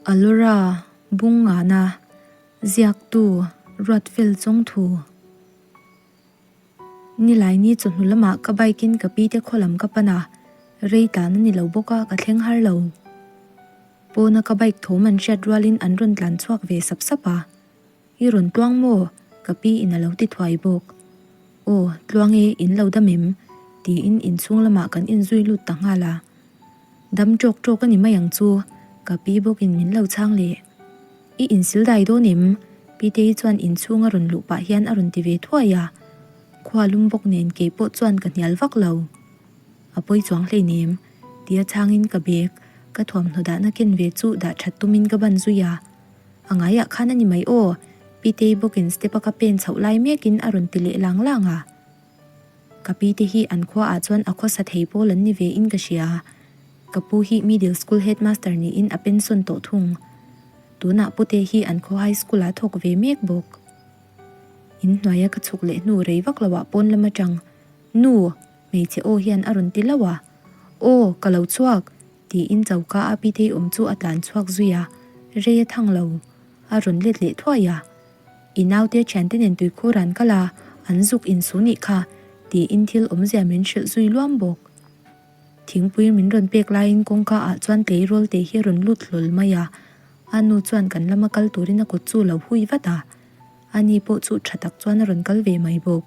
Alura bung ngana ziaktu Ruatfel Chawngthu. Nilaini chawhnu lamah ka bike in ka pi te khaw lam ka pan a, rei tlan a ni lo bawk a ka thleng har lo. Pawna ka bike thawm an hriat rualin an rawn tlan chhuak ve sap sap a. I rawn tluang maw? Ka pi in a lo ti thuai bawk. Aw, tluang e, in lo dam em? Tiin inchhung lamah kan inzui lut ta nghal a. Dam tawk tawk a ni mai ang chu, ka pi bawkin min lo chhang leh. I insil dai dawn em? Pitei chuan inchhung a rawn luh pah hian a rawn ti ve thuai a. Khua lum bawk nen kei pawh chuan ka hnial vak lo. A pawi chuang hleinem, tia chhangin ka bag, ka thuamhnaw dahna ken ve chu dah that tumin ka ban zui a. A ngaiah khan a ni mai aw, Pitei bawkin step a ka pen chhoh lai mekin a rawn ti leh lang lang a. Ka pi te hi an khua ah chuan a khawsa thei pawl an ni ve in ka hria. Ka pu hi middle school headmaster niin a pension tawh thung. Tunah pute hi an khaw high school ah thawk ve mek bawk. In hnuaia ka chhuk leh hnu rei vak lo ah pawn lam atang, Nu! Hmeichhe aw hian a rawn ti lauh a. Aw, ka lo chhuak! Tiin choka a pitei awm chu a tlan chhuak zui a, rei a thang lo. A rawn let leh thuai a. I naute thiante nen tuikhur an kal a, an zuk insu nih kha, tiin thil awmzia min hrilh zui luam bawk. Thingpui min rawn pek laiin kawngka ah chuan tleirawl te hi a rawn lut hlawl mai a, a nu chuan kan lama kal turin a kut chu lo hui vat a, ani pawh chu tha tak chuan a rawn kal ve mai bawk.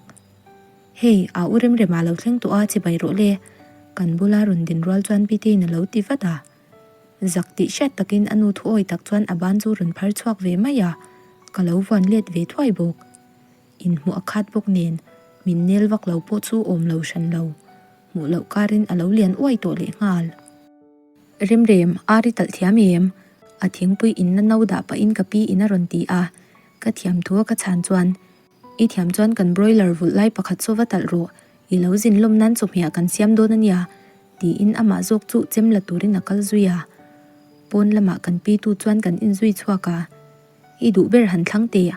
Hei, a u Remrema lo thleng tawh a, chibai rawh le, kan bula rawn din rual chuan Pitei'n a lo ti vat a. Zak tih hriat takin a nu thuawi tak chuan a ban chu rawn phar chhuak ve mai a, ka lo vuan let ve thuai bawk. Inhmuh a khat bawk nen, min nel vak lo pawh chu awm lo hran lo. Hmuh loh karin a lo lian uai tawh lehnghal. Remrem, ar i talh thiam em? A thingpui inna no dah pahin ka pi in a rawn ti a, ka thiam thu a ka chhan chuan, I thiam chuan kan broiler vulh lai pakhat chu va talh rawh, i lo zin lawm nan chawhmeh kan siam dawn a nia, tiin amah zawk chu chem la turin a kal zui a. Pawn lamah kan pitu chuan kan inzui chhuak a, I duh ber han thlang teh,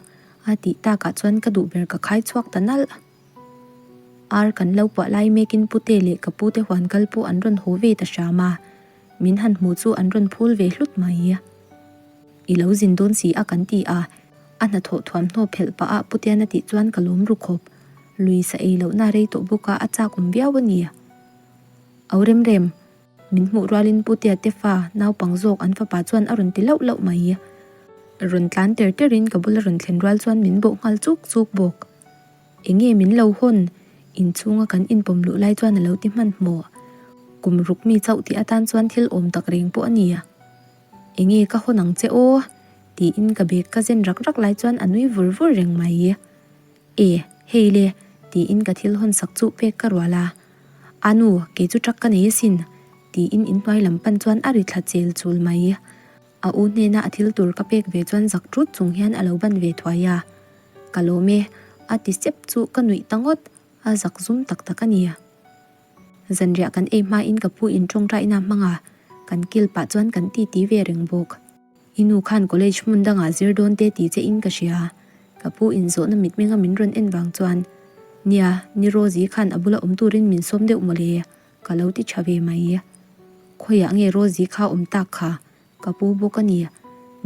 a tih takah chuan ka duh ber ka khai chhuak ta nalh. Ar kan lo puah lai mekin pute leh ka pute huan kal pawh an rawn haw ve ta hram a, min han hmuh chu an rawn phul ve hlut mai. I lo zin dawn si a kan ti a, a hnathawh thuamhnaw phelh pah a Putian a tih chuan ka lawm ru khawp. Lui sa ei lohna rei tawh bawk a, a chak awm viau a ni. Au rem rem, min hmuh rualin Putia te fa naupang zawk an fapa chuan a rawn ti lauh lauh mai. Rawn tlan ter terin ka bula rawn thlen rual chuan min bawh nghal chuk chuk bawk. Enge min lo hawn? Inchhunga kan inpawm luh lai chuan a lo ti hmanhmawh. Kum ruk mi chauh tih atan chuan thil awm tak reng pawh a ni. Enge ka hawn ang che aw? Tiin ka bag ka zen rak rak lai chuan a nui vur vur reng mai. E, hei le, tiin ka thil hawn sak chu pek ka rual a. A nu, kei chu truck ka nei asin, tiin inhnuai lam pan chuan a ri thla chel chul mai. A u hnena a thil tur ka pek ve chuan zak ṭut chung hian a lo ban ve thuai a. Ka lawm e, a ti sep chu ka nuih ta ngawt, a zak zum tak tak a ni. Zanriah kan ei hmain ka pu in tawngtaina hmang a, kan kil pah chuan kan ti ti ve reng bawk. I nu khan college hmun dangah zir dawn te ti che in ka hria. Ka pu in zawhna mitmenga min rawn en vang chuan, Nia, ni Rosie khan a bula awm turin min sawm deuh mawle, ka lo ti tha ve mai. Khawiah nge Rosie kha awm tak kha? Ka pu bawk a ni.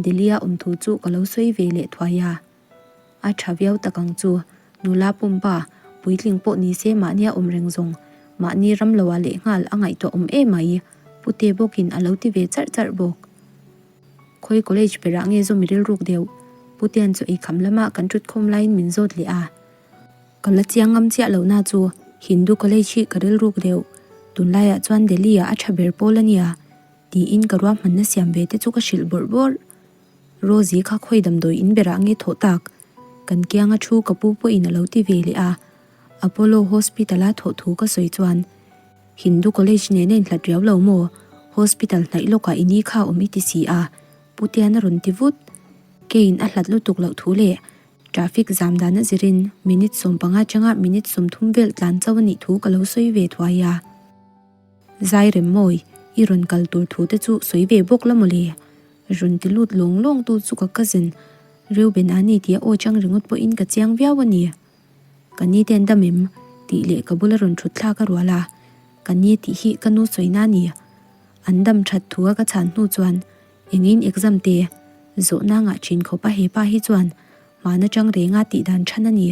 Delhi-a awm thu chu ka lo sawi ve leh thuai a. A tha viau tak ang chu, nula pumpa, puitling pawh ni se mahnia awm reng zawng, mahni ram loah lehnghal a ngaihtuah awm em mai, Pute bawkin a lo ti ve charh charh bawk. Khawi college berah nge zawm i rilruk deuh? Putean chaw ei kham lama kan thutkhawm laiin min zawt leh a. Ka la chiang ngam chiah lohna chu Hindu college hi ka rilruk deuh, tunlaiah chuan Delhi-ah a tha ber pawl a nia, tiin ka ruahmanna siam ve te chu ka hrilh bawrh bawrh. Rosie kha khawi damdawi in berah nge thawh tak? Kan kianga thu ka pu pawhin a lo ti ve leh a, Apollo Hospital a thawh thu ka sawi chuan, Hindu College nena inhlat riau lo maw? Hospital hnaih lawkah i ni kha awm i ti si a, Putian a rawn ti vut. Keiin a hlat lutuk loh thu leh traffic zam dan a zirin minute 15 atanga minute 30 vel tlan chauh a nih thu ka lo sawi ve thuai a. Zai rem mawi, i rawn kal tur thu te chu sawi ve bawk la mawle. Rawn ti lut lawng lawng tu chu ka cousin Reuben a ni tih a aw chang ringawt pawhin ka chiang viau a ni. Ka ni te an dam em? tih leh ka bula rawn thut thlak a rual a, ka ni tih hi ka nu sawina a ni. An dam that thu a ka chhan hnu chuan. Engin exam te zawhna ngah thin khawp a hepa hi chuan hmana tang renga tih dan than a ni.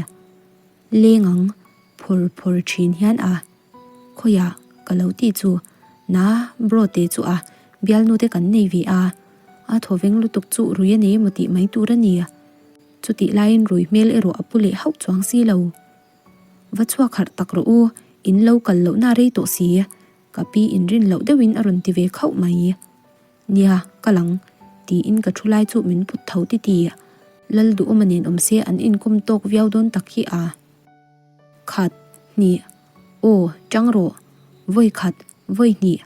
Leng ang phawr phawr thin hian a khawiah ka lo tih chu na bro te chu a bialnu te kan nei ve a, a thawveng lutuk chu rui a nei emaw tih mai tur a ni. Chutih laiin rui hmel erawh a pu leh hauh chuang si lo. Va chhuak harh tak rawh u, in lo kal lohna rei tawh si, ka pi inrin loh deuhin a rawn ti ve khauh mai. Nia, ka lang, tiin ka thu lai chu min put tho ti ti. Lal duhawma nen awm se an inkawm tawk viau dawn tak hi a. Khat, hnih, aw, chang rawh, vawi khat, vawi hnih,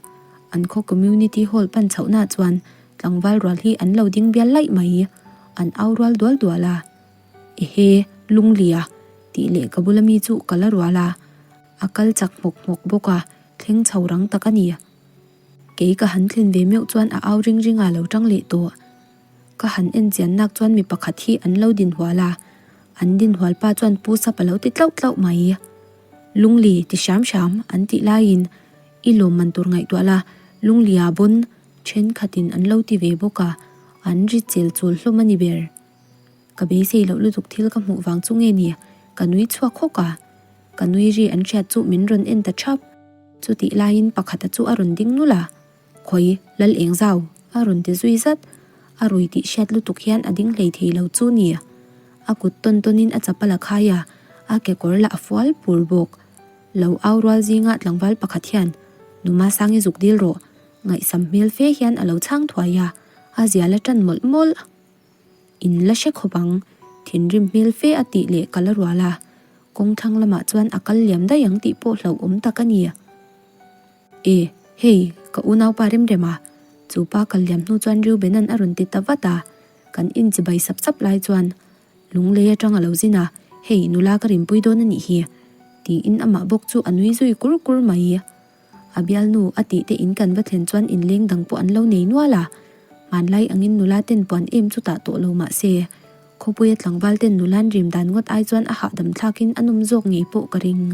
an khaw community hall pan chhohna chuan tlangval rual hi an lo ding bial laih mai, an au rual dual dual a. Ehe, Lunglia, tih leh ka bula mi chu ka la rual a, a kal chak hmawk hmawk bawk a, thleng chho rang tak a ni. Kei ka han thlen ve meuh chuan a au ring ring a lo tang leh tawh. Ka han en chian nak chuan mi pakhat hi an lo din hual a, an din hual pa chuan pu sap a lo ti tlauh tlauh mai. Lungli ti hram hram an tih laiin i lawmman tur ngaihtuah la, Lunglia bawn thenkhatin an lo ti ve bawk a, an ri chel chul hlawm a ni ber. Ka beisei loh lutuk thil ka hmuh vang chu nge ni? Ka nui chhuak hawk a. Ka nui ri an hriat chu min rawn en ta thap. Chutih laiin pakhata chu a rawn ding nulh a. Khawi, Lal eng zau? a rawn ti zui zat. A rui tih hriat lutuk hian a ding hlei thei lo chu ni. A kut tawn tawnin a chapal a khai a, a kekawr lah a fual pur bawk. Lo au rual zinga tlangval pakhat hian, Numa Sangi zuk dil rawh. Ngaihsam hmel fe hian a lo chhang thuai a, a zial a tan mawlh mawlh. In la hre khawp ang, thinrim hmel fe a tih leh ka la rual a, kawng thlang lamah chuan a kal liam daih ang tih pawh hlauhawm tak a ni. E, hei, ka unaupa Remrema, chu pa kal liam hnu chuan Reuben-a'n a rawn ti ta vat a, kan inchibai sap sap lai chuan Lunglei atang a lo zin a, hei, nula ka rinpui dawn a nih hi, tiin amah bawk chu a nui zui kur kur mai. A bialnu a tih te in kan va thlen chuan inleng dang pawh an lo nei nual a, hmanlai angin nula ten puan em chu tah tawh lo mah se, khawpuia tlangval ten nula'n rim dan ngawt ai chuan a hahdam thlakin a nawm zawk ngei pawh ka ring.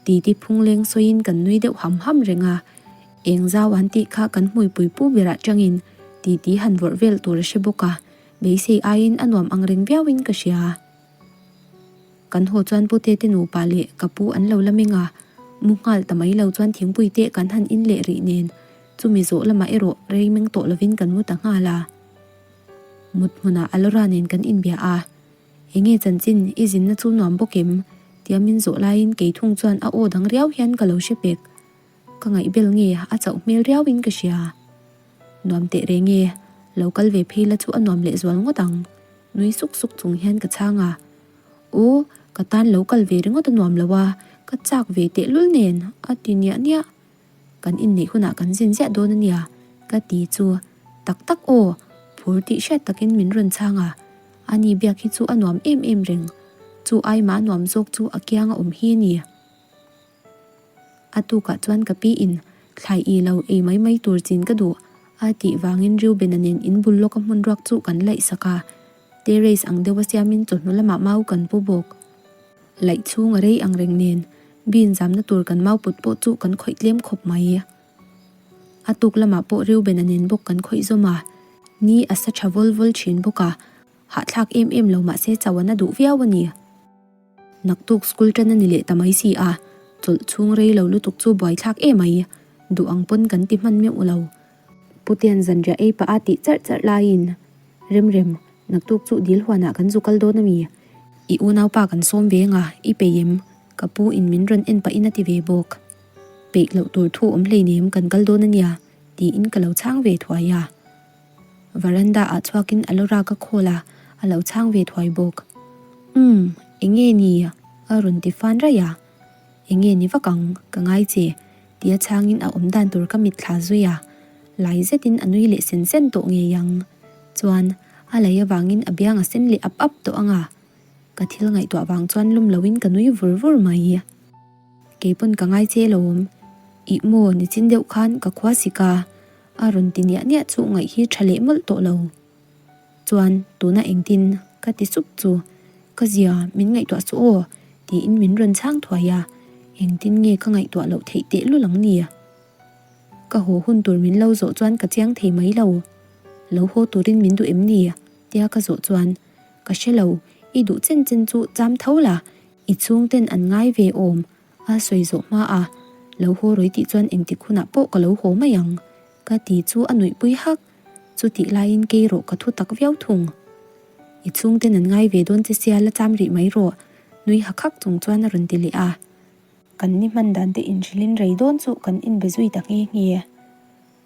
Titi phungleng sawiin kan nui deuh ham ham reng a, eng zau an tih kha kan hmuipui pu berah tangin titi han vawrh vel tur a hre bawk a, beisei aiin a nuam ang reng viauin ka hria. Kan haw chuan Pute te nupa leh ka pu an lo la meng a, mu nghal ta mai lo chuan thingpui te kan han in leh rih nen chumi zawh lamah erawh rei meng tawh lovin kan mu ta nghal a. Mut hmunah Alora nen kan inbia a, Enge chanchin i zinna chu nuam bawk em? tia min zawh laiin kei thung chuan a aw dang riau hian ka lo hre pek. Ka ngaihbel nge a chauh hmel riauin ka hria. Nuam teh reng e, lo kal ve phei la chu a nuam leh zual ngawt ang. Nui suk suk chung hian ka chhang a. Aw, ka tan lo kal ve ringawt a nuam lo a, ka chak ve teh lul nen, a ti niah niah. Kan inneih hunah kan zin ziah dawn a nia, ka ti chu. Tak tak aw, phur tih hriat takin min rawn chhang a. Ani biak hi chu a nuam em em reng. Chu ai mah nuam zawk chu a kiang a awm hi a ni. A tukah chuan ka pi in thlai i lo ei mai mai tur chin ka duh a tih vangin Reuben-a nen in bul lawka hmun ruak chu kan laih sak a, terrace ang deuha siamin chawhnu lamah mau kan pu bawk. Laih chhung a rei ang reng nen bean zamna tur kan mau put pawh chu kan khawih tlem khawp mai. A tuk lamah pawh Reuben-a nen bawk kan khawih zawm a, ni a sa tha vawl vawl thin bawk a, hahthlak em em lo mahse chauh an a duh viau a ni. Naktuk school tan a ni leh ta mai si a, chawlh chhung rei lo lutuk chu buaithlak em mai, duh ang pawn kan ti hman meuh lo. Putian zanriah ei pah a tih charh charh laiin, Remrem, naktuk chu dil huanah kan zu kal dawn a mi? I unaupa kan sawm ve anga, i peih em? Ka pu in min rawn en pahin a ti ve bawk. Peih loh tur thu awm hleinem kan kal dawn a nia, tiin ka lo chhang ve thuai a. Veranda ah chhuakin a lo rak a khawl a, a lo chhang ve thuai bawk. Umm, enge ni? a rawn ti fan raih a. Enge ni vak ang, ka ngai che, tia chhangin a awm dan tur ka mitthla zui a. Lai zetin a nui leh sen sen tawh ngei ang. Chuan, a lei avangin a biang a sen leh ap ap tawh ang a. Ka thil ngaihtuah vang chuan lum loin ka nui vur vur mai. Kei pawn ka ngai che lawm. Ih maw, nichin deuh khan ka khua sik a. A rawn ti niah niah chu ngaih hi tha leh mawlh tawh lo. Chuan tuna engtin ka ti sup chu ka zia min ngaihtuah suh aw tiin min rawn chhang thuai a, engtin nge ka ngaihtuah loh theih teh lul ang ni? Ka haw hun tur min lo zawh chuan ka chiang thei mai lo. Lo haw turin min duh em ni? tia ka zawh chuan, Ka hre lo, i duh chen chen chu cham tho la, i chhungten an ngai ve awm, a sawi zawh hma a, Lo haw rawi tih chuan engtik hunah pawh ka lo haw mai ang, ka ti chu a nuihpui hak. Chutih laiin kei rawh ka thu tak viau thung. I chhungten an ngai ve dawn che sia la cham rih mai rawh, nui hak hak chung chuan a rawn ti leh a. Kan ni hman dan te inhrilhin rei dawn chu kan inbe zui ta nghe nghe.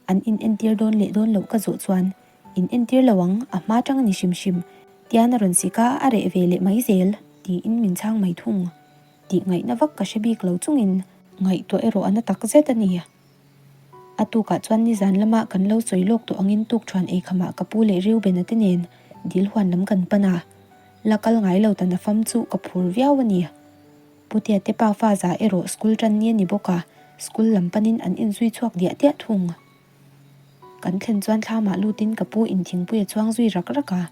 An in entir dawn leh dawn loh ka zawh chuan, In entir lo ang, a hma tang a ni hrim hrim, tian a rawn sik a, a reh ve leh mai zel, tiin min chhang mai thung. Tih ngaihna vak ka hre bik lo chungin ngaihtuah erawh a na tak zet a ni. A tukah chuan nizan lama kan lo sawi lawk tawh angin tukṭhuan eikhamah ka pu leh Reuben-a te nen dil huan lam kan pan a, la kal ngai lo ta nafam chu ka phur viau a ni. Putea te pa fa za erawh school tan ni a ni bawk a, school lam panin an inzui chhuak diah diah thung. Kan thlen chuan thlamah lutin ka pu in thingpui a chuang zui rak rak a,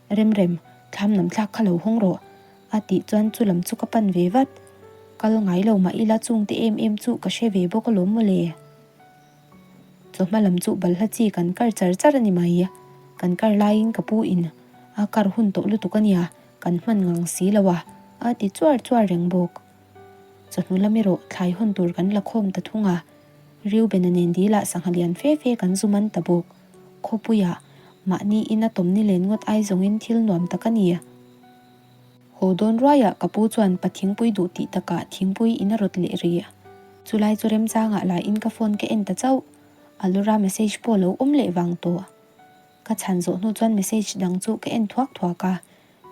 Remrem, thlam nam thlak kha lo hawng rawh, a tih chuan chu lam chu ka pan ve vat. Kal ngai lo mah ila chungte em em chu ka hre ve bawk alawm mawle. Chawhma lam chu balhla chi kan kar char char a ni mai. Kan kar laiin ka pu in a kar hun tawh lutuk a nia, kan hman ngang si lo a, a ti chuar chuar reng bawk. Chawhnu lam erawh thlai hawn tur kan la khawm ta thung a, Reuben-a nen dilah sangha lian fe fe kan zu man ta bawk. Khawpuiah mahni ina tawm ni len ngawt ai zawngin thil nuam tak a ni. Haw dawn ruaiah ka pu chuan pa thingpui duh tih takah thingpui in a rawt leh rih. Chulai chu remchangah lain ka phone ka en ta chauh. Alura message pawh lo awm leh vang tawh. Ka chhan zawh hnu chuan message dang chu ka en thuak thuak a,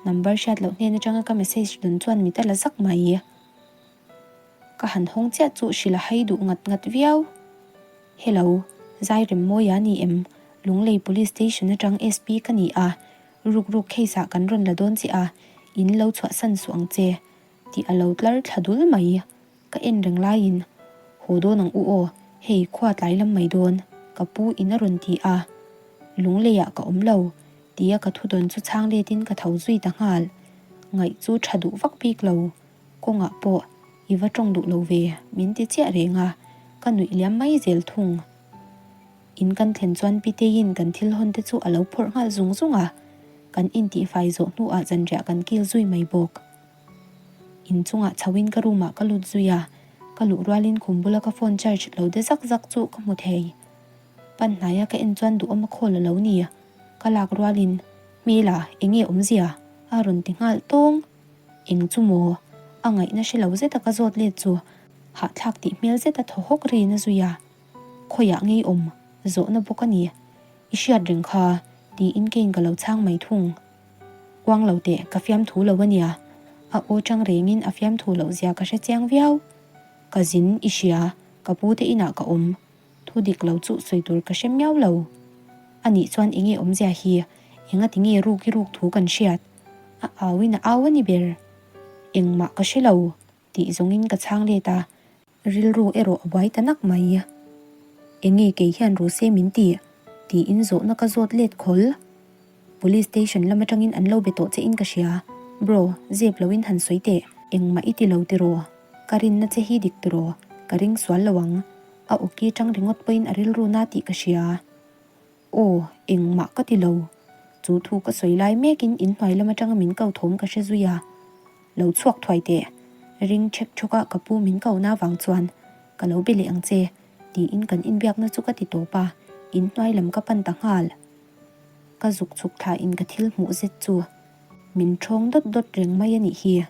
number hriat loh hnen atanga ka message dawn chuan mit a la zak mai. Ka han hawng chiah chu hrilh a hai duh ngat ngat viau. Hello, Zai Remmawia ni em? Lunglei Police Station atang SP ka ni a, ruk ruk case ah kan rawn la dawn che a, in lo chhuahsan suh ang che, tih a lo tlar thla dul mai. Ka en reng laiin, Haw dawn ang u aw, hei khua tlai lam mai dawn, ka pu in a rawn ti a. Lungleiah ka awm lo, tia ka thu dawn chu chhang letin ka tho zui ta nghal. Ngaih chu tha duh vak bik lo, kawngah pawh i va tawng duh lo ve, min ti chiah reng a, ka nuih liam mai zel thung. In kan thlen chuan Piteiin kan thil hawn te chu a lo phawrh nghal zung zung a, kan intihfai zawh hnuah zanriah kan kil zui mai bawk. In chungah chhoin ka room ah ka lut zui a, ka luh rualin khum bula ka phone charge lo de zak zak chu ka hmu thei. Pan hnaia ka en chuan duhawm a call a lo ni. Ka lak rualin, Hmela, enge awmzia? a rawn ti nghal tawng. Eng chu maw? A ngaihna hre lo zeta ka zawt let chu hahthlak tih hmel zeta thaw hawk rin a zui a. Khawiah ngei awm? Zawhna bawk a ni. I hriat reng kha, tiin keiin ka lo chhang mai thung. Uang lo teh, ka fiamthu lo a nia. A aw chang rengin a fiamthu loh zia ka hre chiang viau. Ka zin, i hria, ka pu te inah ka awm. Thu dik lo chu sawi tur ka hre miau lo. A nih chuan enge awmzia hi, enga ti nge ruk i ruk thu kan hriat? A auin a au a ni ber. Engmah ka hre lo, tih zawngin ka chhang let a. Rilru erawh a buai ta nak mai. Enge kei hian ru se min ti? tiin zawhna ka zawt let khawl. Police station lam atangin an lo be tawh che in ka hria. Bro, zep loin han sawi teh. Engmah i ti lo tiraw? Ka rinna che hi dik tiraw? Ka ring sual lo ang. A awki tang ringawt pawhin a rilru na tih ka hria. Aw, engmah ka ti lo. Chu thu ka sawi lai mekin inhnuai lam atanga min ko thawm ka hre zui a. Lo chhuak thuai teh. Ring chhek chhawk a ka pu min ko na vang chuan ka lo be leh ang che, tiin kan inbiakna chu ka ti tawp a, inhnuai lam ka pan ta nghal. Ka zuk chhuk thla in ka thil hmuh zet chu min thawng dawt dawt reng mai a nih hi.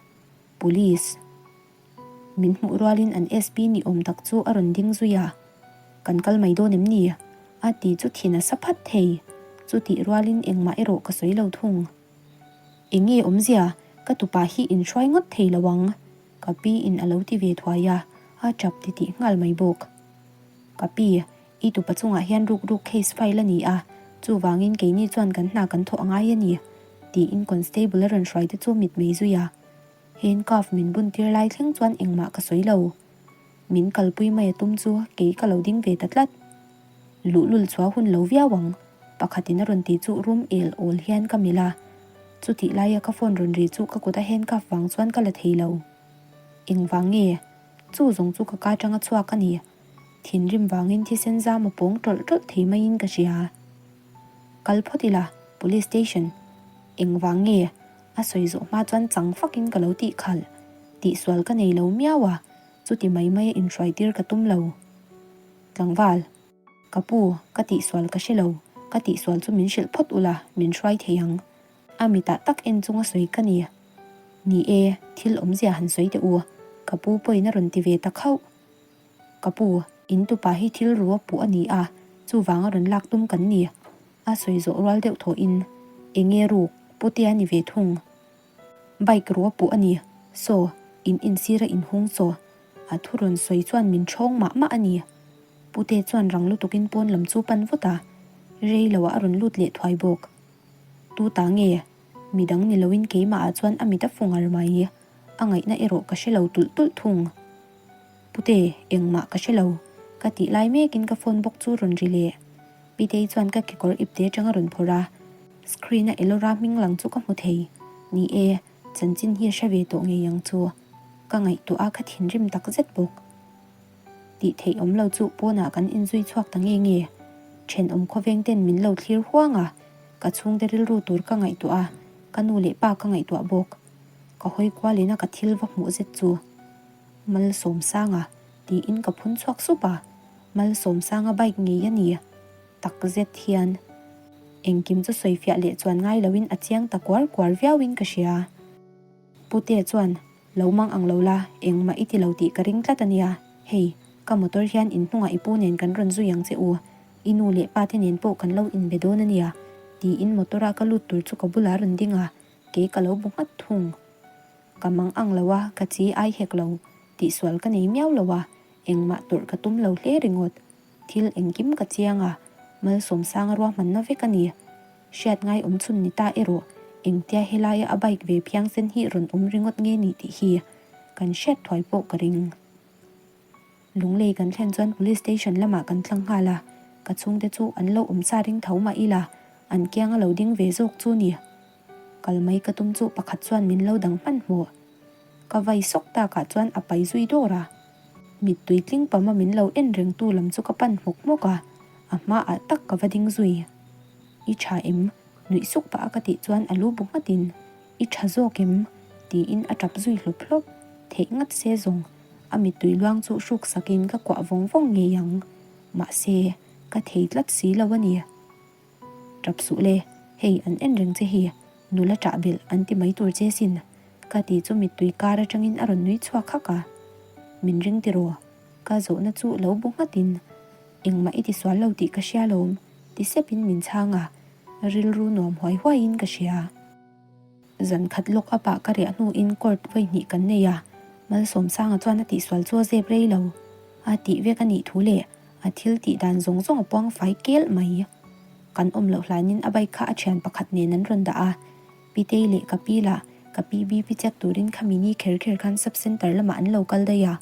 Police. Min hmuh rualin an SP ni awm tak chu a rawn ding zui a, Kan kal mai dawn em ni? a ti chu thin a sa phat thei. Chutih rualin engmah erawh ka sawi lo thung. Eng nge awmzia? Ka tupa hi in hruai ngawt thei lo ang, ka pi in a lo ti ve thuai a, a tap titih nghal mai bawk. Ka pi, i tupa chungah hian ruk ruk case file a ni a, chuvangin keini chuan kan hna kan thawh a ngai a ni, tiin constable a rawn hruai te chu mitmei zui a. Handcuff min bun tir lai thleng chuan engmah ka sawi lo. Min kalpui mai a tum chu kei ka lo ding ve ta tlat. Luhlul chhuah hun lo viau ang, pakhatin a rawn ti chu rum el awl hian ka melh a. Chutih laia ka phone rawn ri chu ka kut a handcuff vang chuan ka la thei lo. Engvang nge? Chu zawng chu ka ka atanga chhuak a ni. Thinrim vangin thisen zam a pawng tawlh tawlh thei maiin ka hria. Kal phawt ila, Police Station. Engvang nge? A sawi zawh hma chuan chang fakin ka lo tih khalh. Tihsual ka nei lo miau a, chuti mai maia inhruaitir ka tum lo. Tlangval. Ka pu, ka tihsual ka hre lo. Ka tihsual chu min hrilh phawt ula, min hruai thei ang. A mitah tak en chunga sawi ka ni. Ni e, thil awmzia han sawi teh u, ka pu pawhin a rawn ti ve ta khauh. Ka pu, in tupa hi thil ru a puh a ni a, chuvanga rawn lak tum kan ni. A sawi zawh rual deuh thawhin, Enge ruk, putea ni ve thung. Bike ru a puh a ni. Saw, in insira inhung saw. A thu rawn sawi chuan min ṭhawng mah mah a ni. Pute chuan rang lutukin pawn lam chu pan vut a, rei loah a rawn lut leh thuai bawk. Tu ta nge? Midang ni loin keimahah chuan a mit a fu ngar mai. A ngaihna erawh ka hre lo tulh tulh thung. Pute, engmah ka hre lo. Ka tih lai mekin ka phone bawk chu rawn ri leh. Pitei chuan ka kekawr ipte atang a rawn phawrh a, screen a Elora hming lang chu ka hmu thei. Ni e, chanchin hi a hre ve tawh ngei ang chu. Ka ngaihtuah a ka thinrim tak zet bawk. Tih theih awm lo chu pawnah kan inzui chhuak ta nge nge. Thenawm khawveng ten min lo thlir huang a, ka chhungte rilru tur ka ngaihtuah a, ka nu leh pa ka ngaihtuah bawk. Ka hawi kual ina ka thil va hmuh zet chu. Malsawmsanga tiin ka phun chhuak sup a, Malsawmsanga bike ngei a ni tak zet hian engkim chu sawifiah leh chuan ngai loin a chiang ta kuar kuar viauin ka hria. Putea chuan, Lo mang ang lo la, engmah i ti lo tih ka ring tlat a nia. Hei, ka motor hian in hnungah i pu nen kan rawn zui ang che u. I nu leh pa te nen pawh kan lo inbe dawn a nia, tiin motor a ka lut tur chu ka bulah a rawn ding a, kei ka lo bu nghat thung. Ka mang ang lo a, ka chi ai hek lo, tihsual ka nei miau lo a, engmah tawrh ka tum lo hle ringawt. Thil engkim ka chiang a, Malsawmsanga ruahmanna vek a ni. Hriat ngai awm chhun ni ta erawh engtia helaia a bike ve phiangsen hi rawn awm ringawt nge ni tih hi kan hriat thuai pawh ka ring. Lunglei kan thlen chuan Police Station lamah kan tlang nghal a, ka chhungte chu an lo awm sa ring tho mah ila an kiang a lo ding ve zawk chu ni. Kal mai ka tum chu pakhat chuan min lo dang hmanhmawh. Ka vai sawk takah chuan a pai zui dawr a. Mittui tling pama min lo en rengtu lam chu ka pan hmawk hmawk a, a hmaah tak ka va ding zui. I tha em? Nuih suk pah a ka tih chuan a lu bu nghatin, I tha zawk em? tiin a tap zui hlawp hlawp. Theih ngat se zawng, a mittui luang chu hruk sakin ka kuah vawng vawng ngei ang. Mahse, ka thei tlat si lo a ni. Tap suh le, hei an en reng che hi, nula ṭah belh an ti mai tur che sin, ka ti chu mittui kar aṭangin a rawn nui chhuak hak a. Min ring tiraw? Ka zawhna chu lo bu nghatin, Engmah i ti sual lo tih ka hria lawm, ti sepin min chhang a, rilru nuam huai huaiin ka hria. Zan khat lawk up ah ka riah hnuin court vawi hnih kan nei a, Malsawmsanga chuan a tihsual chu a zep rei lo. A tih vek a nih thu leh a thil tih dan zawng zawng a puang fai kel mai. Kan awm loh hlanin a bike kha a thian pakhat nen an rawn dah a, Pitei leh ka pi lah ka pi BP check turin khami ni kher kher khan sub center lamah an lo kal daih a.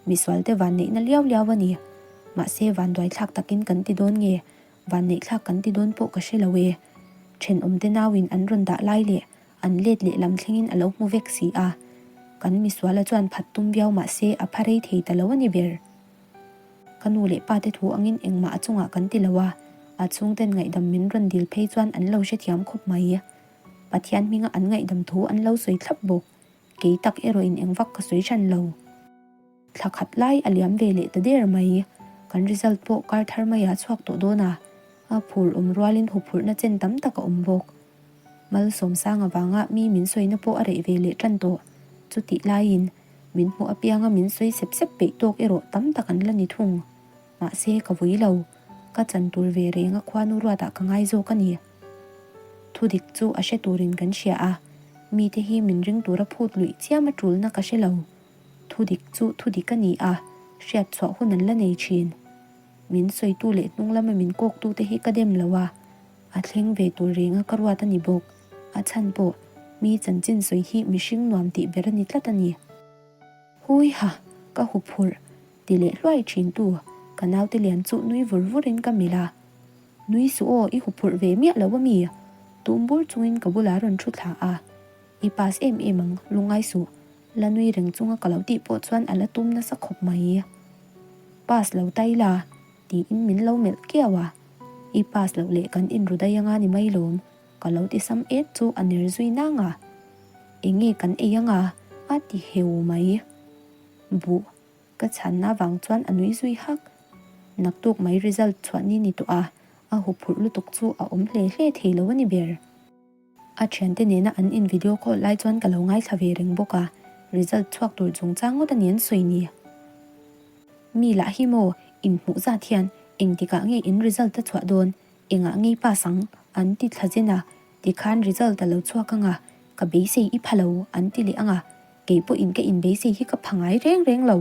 Misualte vanneihna liau liau a ni. Mahse vanduaithlak takin kan ti dawn nge? Vanneihthlak kan ti dawn pawh ka hre lo e. Thenawmte nauin an rawn dah lai leh an let leh lam thlengin a lo hmu vek si a. Kan misuala chuan phat tum viau mah se a pha rei thei ta lo a ni ber. Ka nu leh pa te thu angin engmah a chungah kan ti lo a, a chhungten ngaihdam min rawn dil phei chuan an lo hrethiam khawp mai. Pathian hminga an ngaihdam thu an lo sawi thlap bawk. Kei tak erawhin engvak ka sawi hran lo. Thla khat lai a liam ve leh ta der mai. Kan result pawh kar thar maiah chhuak tawh dawn a, a phur awm rualin huphurhna chen tam tak a awm bawk. Malsawmsang avanga mi min sawina pawh a reh ve leh tan tawh. Chutih laiin min hmuh apianga min sawi sep sep peih tawk erawh tam tak an la ni thung. Mahse ka vui lo, ka chan tur ve reng a khuanu ruatah ka ngai zawk a ni. Thudik chu a hre turin kan hria a, mite hi min ring tura phut luih chiam a tulna ka hre lo. Thudik chu thudik a ni a, hriat chhuah hun an la nei thin. Min sawitu leh hnung lama min kawktute hi ka dem lo a, a thleng ve tur renga ka ruat a ni bawk. A chhan pawh, mi chanchin sawi hi mihring nuam tih ber a ni tlat a ni. Hui ha, ka huphurh, ti leh hluai thin tu, ka naute lian chu nui vur vurin ka milh a. Nui suh aw, i huphurh ve miah lo a mi? Tum bur chungin ka bulah a rawn thu thla a. I pass em em ang, lungngai suh. La nui reng chunga ka lo tih pawh chuan a la tum nasa khawp mai. pass lo ta ila tiin min lo melh kiau a, I pass loh leh kan inru daih anga ni mai lawm, ka lo ti sam et chu a ner zui nang a, Enge kan ei anga? a ti heu mai. Buh ka chhanna vang chuan a nui zui hak. Naktuk mai result chhuah ni ni tawh a, a huphurh lutuk chu a awm hle hle thei lo a ni ber. A thiante nena an in video call lai chuan ka lo ngaithla ve reng bawk a, result chhuak tur chungchang ngawt a ni an sawi ni. Mi lah hi maw, inhmuh zat hian engtikah nge in result a chhuah dawn, engah ngei pass ang an ti thla zen a, tikhan result a lo chhuak ang a, ka beisei i pha lo an ti leh ang a, kei pawhin ka inbeisei hi ka pha ngai reng reng lo,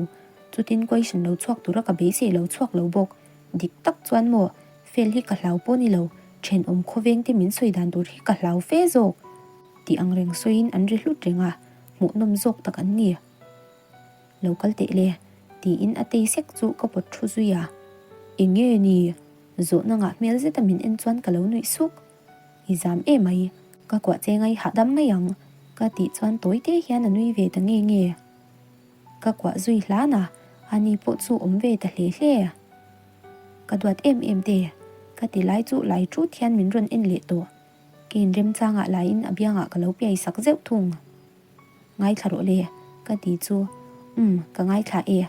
chutin question lo chhuak tura ka beisei lo chhuak lo bawk. Dik tak chuan maw, fail hi ka hlau pawh ni lo, thenawm khawveng te min sawi dan tur hi ka hlau fe zawk tih ang reng sawiin an ri hlut reng a, hmuhnawm zawk tak an ni. Lo kal teh le, tiin a tei sek chu ka pawt thu zui a. Enge ni? Zawhna ngah hmel zeta min en chuan ka lo nuih suk. I zam em ai, ka kuah che ngai hahdam mai ang, ka tih chuan tawi te hian a nui ve ta nge nge. Ka kuah zui hlan a, ani pawh chu awm ve ta hle hle. Ka duat em em te, ka ti lai chu lai ṭut hian min rawn en leh tawh. Kein remchangah laiin a biangah ka lo piai sak zeuh thung. Ngaithla rawh le, ka ti chu, Umm, ka ngaithla e,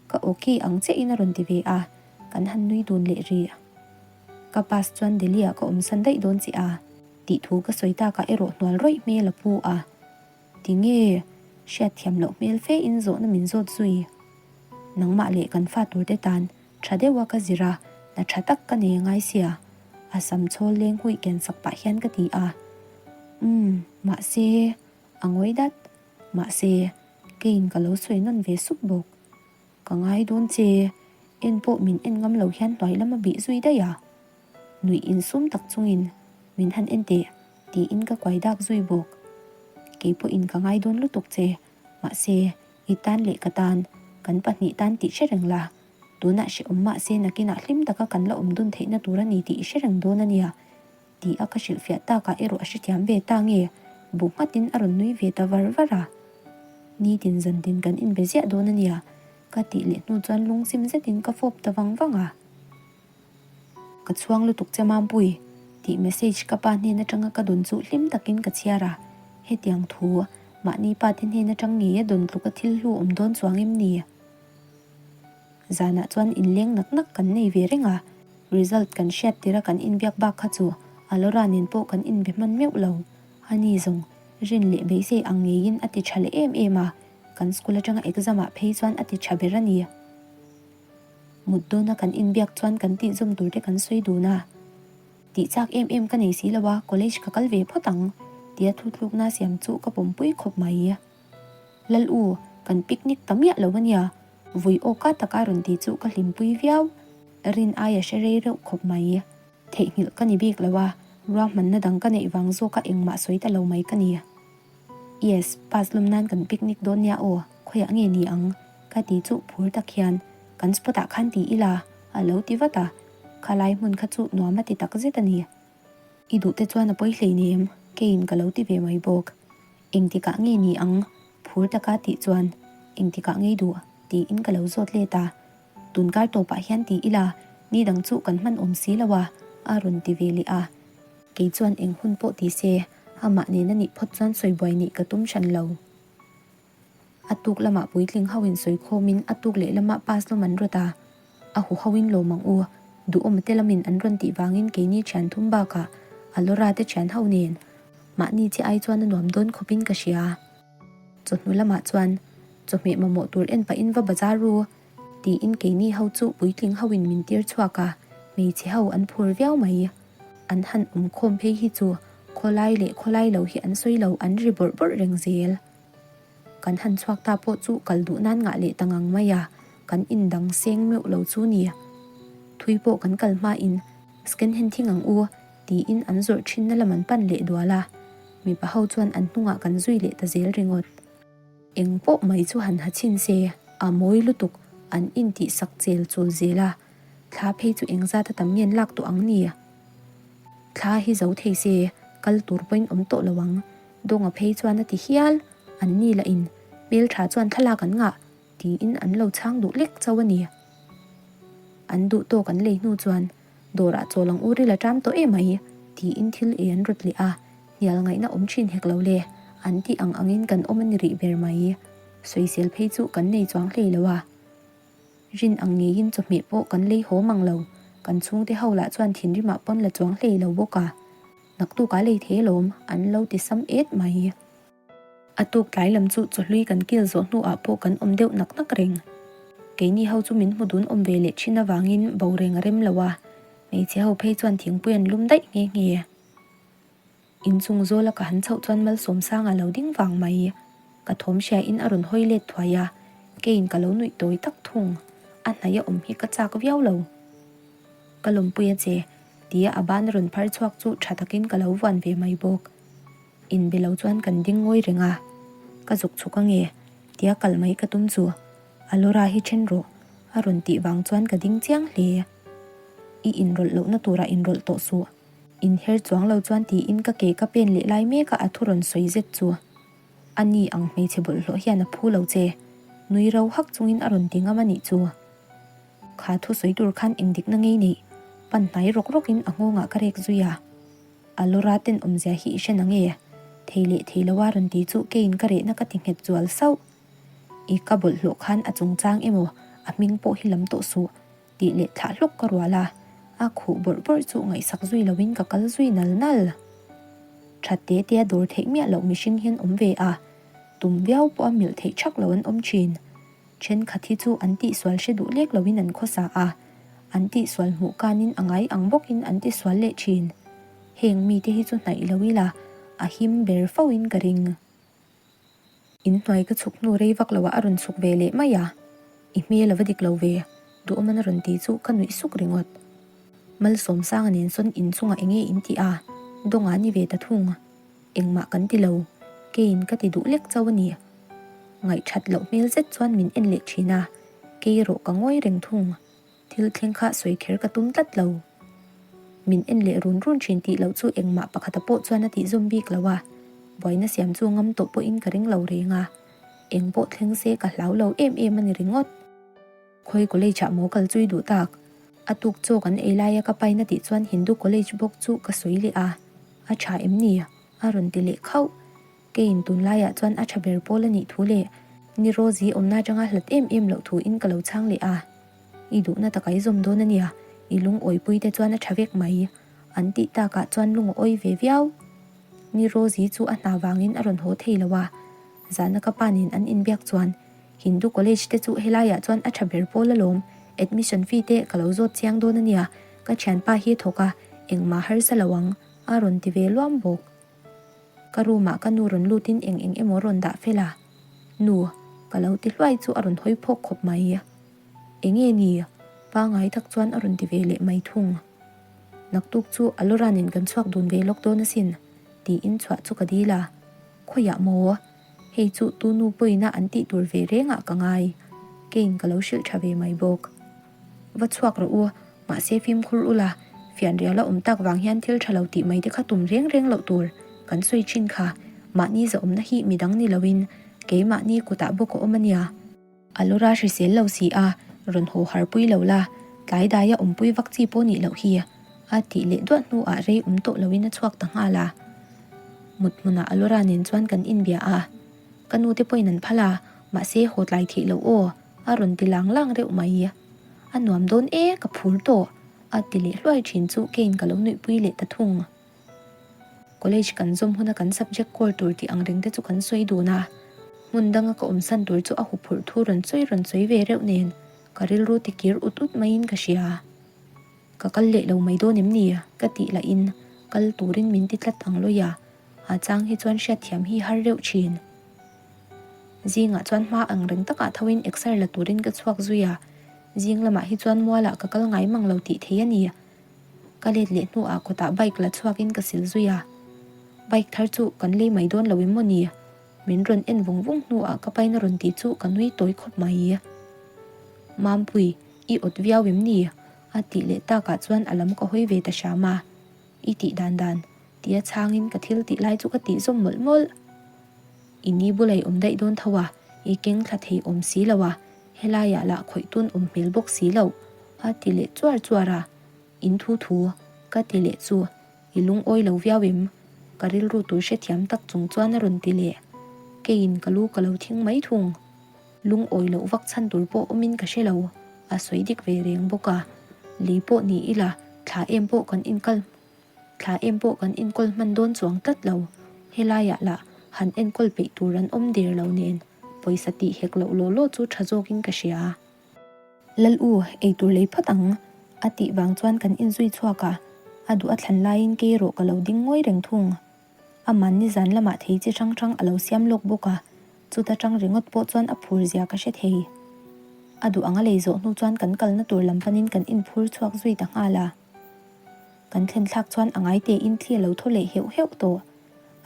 ka awki ang chiahin a rawn ti ve a, kan han nui dun leh rih. Ka pass chuan Delhi-ah ka awmsan daih dawn che a, tih thu ka sawi takah erawh hnual rawih hmel a pu a. Tinge? Hriatthiam loh hmel fe in zawhna min zawt zui. Nangmah leh kan fa tur te tan tha deuha ka zir a, hna tha tak ka nei angai sia, a sam chhawl leng huih ken sak pah hian ka ti a. Umm, mahse, a ngawi dat. Mahse, keiin ka lo sawi nawn ve sup bawk. Ka ngai dawn che, en pawh min en ngam lo hian hnuai lam a bih zui daih a. Nuih insum tak chungin min han en teh tiin ka kuai dak zui bawk. Kei pawhin ka ngai dawn lutuk che, mahse i tan leh ka tan, kan pahnih tan tih hre reng la, tunah hrehawm mahse nakinah hlim taka kan la awm dun theihna tur a ni tih i hre reng dawn a nia ti a ka hrilhfiah takah erawh a hrethiam ve ta nge, bu nghatin a rawn nui ve ta var var a. Nitin zantin kan inbe ziah dawn a nia ka tih leh hnu chuan lungchim zetin ka fawp ta vang vang a. Ka chhuang lutuk che Mampui, tih message ka pa hnen atanga ka dawn chu hlim takin ka chhiar a, hetiang thu mahni pa te hnen atang ngei a dawn tluka thil hlu awm dawn chuang em ni? Zanah chuan inleng nak nak kan nei ve reng a, result kan hriat tir a kan inbiak bak kha chu Alora nen pawh kan inbe hman meuh lo. Ani zawng rin leh beisei ang ngeiin a ti tha leh em em a, kan school atanga exam ah phei chuan a ti tha ber a ni. Mut dawna kan inbiak chuan kan tihzawm tur te kan sawi dun a, tih chak em em ka nei si lo a, college ka kal ve phawt ang tia thutlukna siam chu ka pawmpui khawp mai. Lal u, kan picnic ta miah lo ania, vui awka taka rawn ti chu ka hlimpui viau, rin aia hre rei reuh khawp mai. Theihnghilh ka ni bik lo a, ruahmanna dang ka neih vang zawka engmah sawi ta lo mai ka ni. Yes, pass lawm nan kan picnic dawn nia aw, khawiah nge ni ang? Ka ti chu phur tak hian, Kan spot ah khan ti ila, a lo ti vat a, khalai hmun kha chu nuam a ti tak zet a ni. I duh te chuan a pawi hleinem, keiin ka lo ti ve mai bawk. Engtikah nge ni ang? Phur taka tih chuan, Engtikah ngei duh? tiin ka lo zawt let a, Tunkar tawpah hian ti ila, ni dang chu kan hman awm si lo a, a rawn ti ve leh a. Kei chuan eng hun pawh ti se, amah nen a nih phawt chuan sawi buai nih ka tum hran lo. A tuk lamah puitling ho in sawi khawmin a tuk leh lamah pass lawm an rawt a, a hu ho in lawm ang u, duhawm te lamin an rawn tih vangin keini thian thum bakah a Laura te thian ho nen mahni chi ai chuan a nuam dawn khawpin ka hria. Chawhnu lamah chuan chawhmeh mamawh tur en pahin va bazar ru. Tiin keini ho chu puitling ho in min tir chhuak a, hmeichhe ho an phur viau mai. An han awm khawm phei hi chu khawlai leh khawlai lo hi an sawi lo an ri bawrh bawrh reng zel. Kan han chhuak ta pawh chu kal duh nan ngah leh ta ngang mai a, kan indang seng meuh lo chu ni. Thui pawh kan kal hma in scan hen thing ang u tiin an zawrh thin na lam an pan leh dual a, mipa ho chuan an hnungah kan zui leh ta zel ringawt. Eng pawh mai chu han ha chhin se, a mawi lutuk, an intih sak chel chul zel a, thla phei chu engzat a tam ngen lak tawh ang ni? Thla hi zo thei se, kal tur pawhin awm tawh lo ang, Dawnga phei chuan a ti hial, an ni lah in, hmeltha chuan thlalak an ngah, tiin an lo chhang duh lek chauh a ni. An duh tawk an lei hnu chuan dawrah chawl ang u ril a ṭam tawh em mai tiin thil ei an rawt leh a, hnial ngaihna awm ṭhin hek lo le, an tih ang angin kan awm a ni rih ber mai. Sawisel phei chu kan nei chuang hlei lo a. Rin ang ngeiin chawhmeh pawh kan lei haw mang lo, kan chhungte ho lah chuan thinrimah pawn la chuang hlei lo bawk a, naktuk a lei thei alawm an lo ti sam et mai. A tuk tlai lam chu chawhlui kan kil zawh hnuah pawh kan awm deuh nak nak reng. Keini ho chu min hmu dun awm ve leh thin avangin bo reng a rem lo a, hmeichhe ho phei chuan thingpui an lum daih nghe nghe. Inchung zawla ka han chhoh chuan Malsawmsanga lo ding vang mai. Ka thawm hriain a rawn hawi let thuai a, keiin ka lo nuih tawi tak thung. A hnaih a awm hi ka chak viau lo. Ka lawmpui a che, tia a ban a rawn phar chhuak chu tha takin ka lo vuan ve mai bawk. Inbe lo chuan kan ding ngawi reng a, ka zuk chhuk ange, tia kal mai ka tum chu Alora hi then rawh, a rawn tih vang chuan ka ding chiang hle. I inrawlh lohna turah inrawlh tawh suh. Inher chuang lo chuan tiin ka ke ka pen leh lai mek a a thu rawn sawi zet chu. A ni ang hmeichhe bawlhhlawh hian a phu lo che. Nui ro hak chungin a rawn ti ngam a nih chu. Kha thu sawi tur khan engdikna ngei neih pan hnai rawk rawkin a nghawngah ka rek zui a. A lawra ten awmzia hi i hre na nge? Thei leh thei lo a rawn ti chu keiin ka rehna ka ti nghet zual sauh. I ka bawlhhlawh khan a chungchang emaw a hming pawh hi lam tawh suh. Tih leh thlah hlawk ka rual a, a khuh bawrh bawrh chu ngaihsak zui loin ka kal zui nal nal. That te te a dawr theih miah loh mihring hian awm ve a, tum viau pawh a milh theih thak lo an awm thin. Thenkhat hi chu an tihsual hre duh lek loin an khawsa a, an tihsual hmuh kanin a ngai ang bawkin an tisual leh thin. Heng mite hi chu hnaih lo ila a him ber fo in ka ring. In hnuai ka chhuk hnu rei vak loah a rawn chhuk ve leh mai a, I hmel a va dik lo ve, duhawm an a rawn ti chu ka nuih suk ringawt. Malsawmsanga nen sawn inchungah enge in tih a, dawngah ni ve ta thung. Engmah kan ti lo, keiin ka ti duh lek chauh a ni. Ngaihthat loh hmel zet chuan min en leh thin a, kei erawh ka ngawi reng thung. Thil thleng kha sawi kher ka tum tlat lo. Min en leh run run thin tih loh chu engmah pakhata pawh chuan a tih zawm bik lo a, buaina siam chu ngam tawh pawhin ka ring lo reng a, eng pawh thleng se ka hlau lo em em a ni ringawt. Khawi college ah maw kal chui duh tak? A tuk chaw kan ei laia ka paina tih chuan Hindu college bawk chu ka sawi leh a, a tha em ni? A rawn ti leh khauh. Keiin tunlaiah chuan a tha ber pawl a nih thu leh ni Rosie awmna atanga hlat em em loh thuin ka lo chhang leh a. I duhna taka i zawm dawn a nia, i lungawipui te chuan a tha vek mai, an tih takah chuan lung a awi ve viau. Ni Rosie chu a hna vangin a rawn haw thei lo a, zana ka pa nen an inbiak chuan Hindu College te chu helaiah chuan a tha ber pawl alawm, admission fee te ka lo zawt chiang dawn a nia, ka thianpa hi a thawk a, engmah harsa lo ang, a rawn ti ve luam bawk. Ka room ah ka nu rawn lutin eng eng emaw rawn dah fel a, Nu, ka lo ti hluai chu a rawn hawi phawk khawp mai. Enge ni? Pangai tak chuan a rawn ti ve leh mai thung. Naktuk chu Alora nen kan chhuak dun ve lawk dawn asin, tiin chhuah chu ka dil a. Khawiah maw? Hei chu tu nu pawina an tih tur ve rengah ka ngai. Keiin ka lo hrilh tha ve mai bawk. Va chhuak rawh u, mahse fimkhur ula, fianrial a awm tak vang hian thil tha lo tih mai te kha tum reng reng loh tur kan sawi thin kha, mahni zahawmna hi midang ni loin keimahni kutah bawk a awm a nia. A lawra hrisel lo si a, rawn haw harpui lo la, tlai daia awmpui vak chi pawh nih loh hi, a tih leh duah hnuah rei awm tawh loin a chhuak ta nghal a. Mut hmunah a lawra nen chuan kan inbia a, ka nu te pawhin an phal a, mahse haw tlai theih loh aw, a rawn ti lang lang reuh mai. A nuam dawn e, ka phur tawh, a ti leh hluai thin chu keiin ka lo nuihpui leh ta thung. College kan zawm huna kan subject core tur tih ang reng te chu kan sawi dun a, hmun danga ka awm san tur chu a huphurh thu rawn sawi rawn sawi ve reuh nen ka rilru ti kir ut ut maiin ka hria. Ka kal leh lo mai dawn em ni? ka tih lahin kal turin min ti tlat ang lawi a, a chang hi chuan hriatthiam hi har reuh thin. Zingah chuan hma ang reng takah thoin exer la turin ka chhuak zui a, zing lamah hi chuan mualah ka kal ngai mang lo tih thei a ni. Ka let leh hnuah kawtah bike la chhuakin ka sil zui a, bike thar chu kan lei mai dawn lo em maw ni? Min rawn en vung vung hnuah ka paina rawn tih chu ka nui tawi khawp mai. Mampui, i awt viau em ni? A tih leh takah chuan a lam ka hawi ve ta hram a, I tih dan dan, tia chhangin ka thil tih lai chu ka tih zawm mawlh mawlh. I ni bula i awm daih dawn tho a, i keng thla thei awm si lo a, helaiah lah khawih tun awm hmel bawk si lo. A ti leh chuar chuar a, In thu thu, ka ti leh chu, i lungawi lo viau em? Ka rilru tur hrethiam tak chung chuan a rawn ti leh. Keiin ka lu ka lo thing mai thung. Lungawi loh vak chhan tur pawh awmin ka hre lo, a sawi dik ve reng bawk a. Lei pawh ni ila, thla em pawh kan inkal thla em pawh kan inkawl hman dawn chuang tlat lo. Helaiah lah han enkawl peih tur an awm der lo nen, pawisa tih hek loh law law chu tha zawkin ka hria. Lal u, eitur lei phawt ang, a tih vang chuan kan inzui chhuak a, a duh a thlan laiin kei erawh ka lo ding ngawi reng thung. Aman nizan lamah thei chi hrang hrang a lo siam lawk bawk a, chuta tang ringawt pawh chuan a phur zia ka hre thei. A duh ang a lei zawh hnu chuan kan kalna tur lam panin kan inphur chhuak zui ta nghal a. Kan thlen thlak chuan a ngai tein thli a lo thaw leh heuh heuh tawh.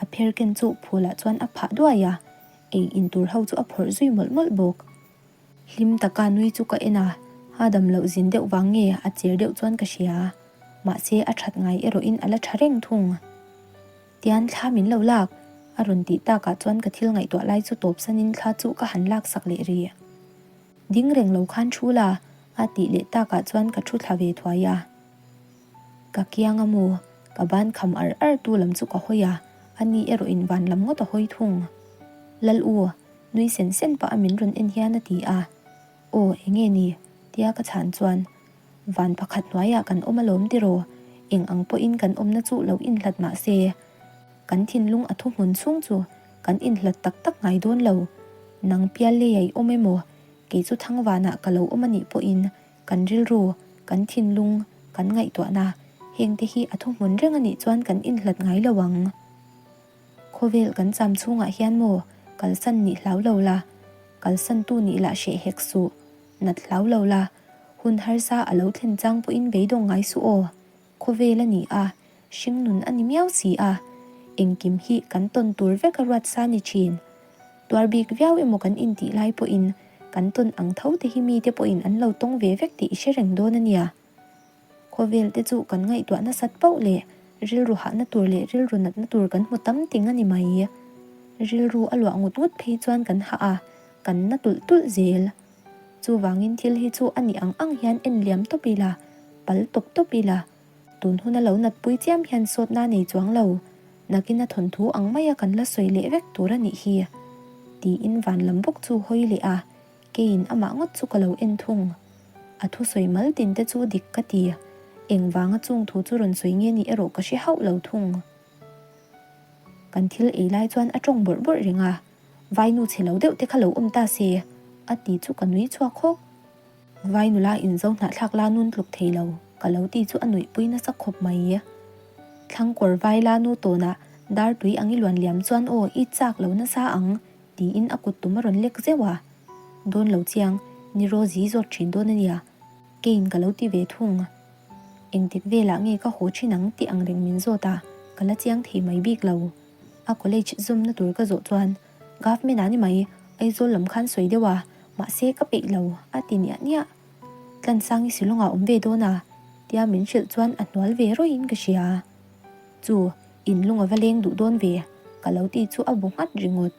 A pher ken chu phulah chuan a phah duai a, ei in tur ho chu a phawrh zui mawlh mawlh bawk. Hlim taka nui chu ka en a, a dam loh zin deuh vang nge a cher deuh chuan ka hria. Mahse a that ngai erawhin a la tha reng thung. Tian thla min lo lak, a rawn tih takah chuan ka thil ngaihtuah lai chu tawp sanin thla chu ka han lak sak leh rih. Ding reng lo khan thu la, a tih leh takah chuan ka thu thla ve thuai a. Ka kiang a maw? Ka ban kham ar ar tu lam chu ka hawi a, ani erawhin van lam ngawt a hawi thung. Lal u, Nui sen sen pah a min rawn en hian a ti a, Aw, enge ni? tia ka chhan chuan, Van pakhat hnuaiah kan awm alawm tiraw? Eng ang pawhin kan awmna chu lo inhlat mah se, kan thinlung a thuhmun chhung chu kan inhlat tak tak ngai dawn lo. Nang pial lei a i awm emaw, kei chu thangvanah ka lo awm a nih pawhin kan rilru, kan thinlung, kan ngaihtuahna, hengte hi a thuhmun reng a nih chuan kan inhlat ngai lo ang. Khawvel kan cham chhungah hian maw kalsan nih hlau lo la, kalsan tu nih lah hreh hek suh, nat hlau lo la, hun harsa a lo thlen chang pawhin beidawng ngai suh aw. Khawvel a ni a, hring nun a ni miau si a, engkim hi kan tawn tur vek a ruat sa ni thin. Tuar bik viau emaw kan intih lai pawhin kan tawn ang tho te hi mite pawhin an lo tawng ve vek tih i hre reng dawn a nia. Khawvel te chu kan ngaihtuah nasat pauh leh rilru hahna tur leh rilru natna tur kan hmu tam ting a ni mai. Rilru a luah ngut ngut phei chuan kan hah a, kan na tulh tulh zel. Chuvangin thil hi chu a nih ang ang hian en liam tawp ila, pal tawp tawp ila. Tun huna lo natpui chiam hian sawtna nei chuang lo, nakin a thawnthu ang maia kan la sawi leh vek tur a nih hi. Tiin van lam bawk chu hawi leh a, Keiin amah ngawt chu ka lo en thung. A thusawi mal tin te chu dik ka ti. Engvanga chung thu chu rawn sawi nge nih erawh ka hre hauh lo thung. Kan thil ei lai chuan a tawng bawrh bawrh reng a, Vainu chhe lo deuh te kha lo awm ta se, a ti chu ka nui chhuak hawk. Vai nula inzo hnahthlak la nun tluk thei lo, ka lo ti chu a nuihpui nasa khawp mai. Thlangkawr vai la nu tawnah dar tui ang i luan liam chuan aw i chak lo nasa ang, Tiin a kut tum a rawn lek zeuh a. Dawn lo chiang, ni Rosie zawt thin dawn a nia. Keiin ka lo ti ve thung. Engtik velah nge ka haw thin ang tih ang reng min zawt a, ka la chiang thei mai bik lo. A college zawmna tur ka zawh chuan, Government ah ni mai, Aizawl lam khan sawi deuh a, mahse ka peih lo, a ti niah niah. Tlansangi Shillong-ah awm ve dawn a, tia min hrilh chuan a hnual ve rawih in ka hria. Chu, in lung a va leng duh dawn ve, ka lo ti chu a bu nghat ringawt.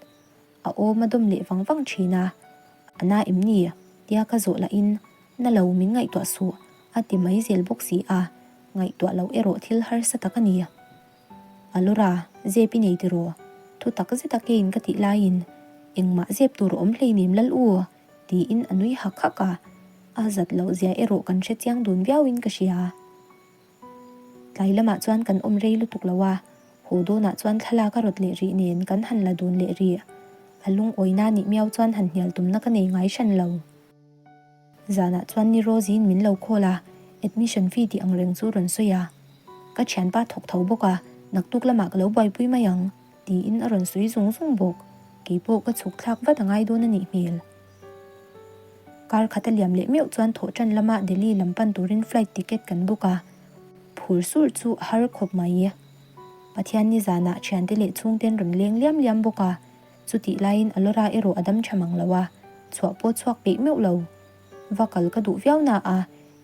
A awm a dawm leh vang vang thin a, A na em ni? tia ka zawh lahin, Na lo, min ngaihtuah suh, a ti mai zel bawk si a, ngaihtuah loh erawh thil harsa tak a ni. Alora, zep i nei tiraw? Thu tak zet a keiin ka tih laiin, Engmah zep tur a awm hleinem lal u, tiin a nui hak hak a, a zat loh zia erawh kan hre chiang dun viauin ka hria. Tlai lamah chuan kan awm rei lutuk lo a, haw dawnah chuan thlalak a rawt leh rih nen kan han la dun leh rih. A lungawina nih miau chuan han hnial tumna ka nei ngai hran lo. Zanah chuan ni Rosie-in min lo call a, admission fee tih ang reng chu rawn sawi a. Ka thianpa thawk tho bawk a, naktuk lamah ka lo buaipui mai ang, tiin a rawn sawi zung zung bawk. Keipawh ka chhuk thlak vat a ngai dawn a nih hmel. Kar khat a liam leh meuh chuan thawh tan lama Delhi lam pan turin flight ticket kan book a, phur sur chu a har khawp mai. Pathian ni zanah thiante leh chhungten rawn leng liam liam bawk a, chutih laiin Alora erawh a dam tha mang lo a, chhuah pawh chhuak peih meuh lo. Va kal ka duh viau na a,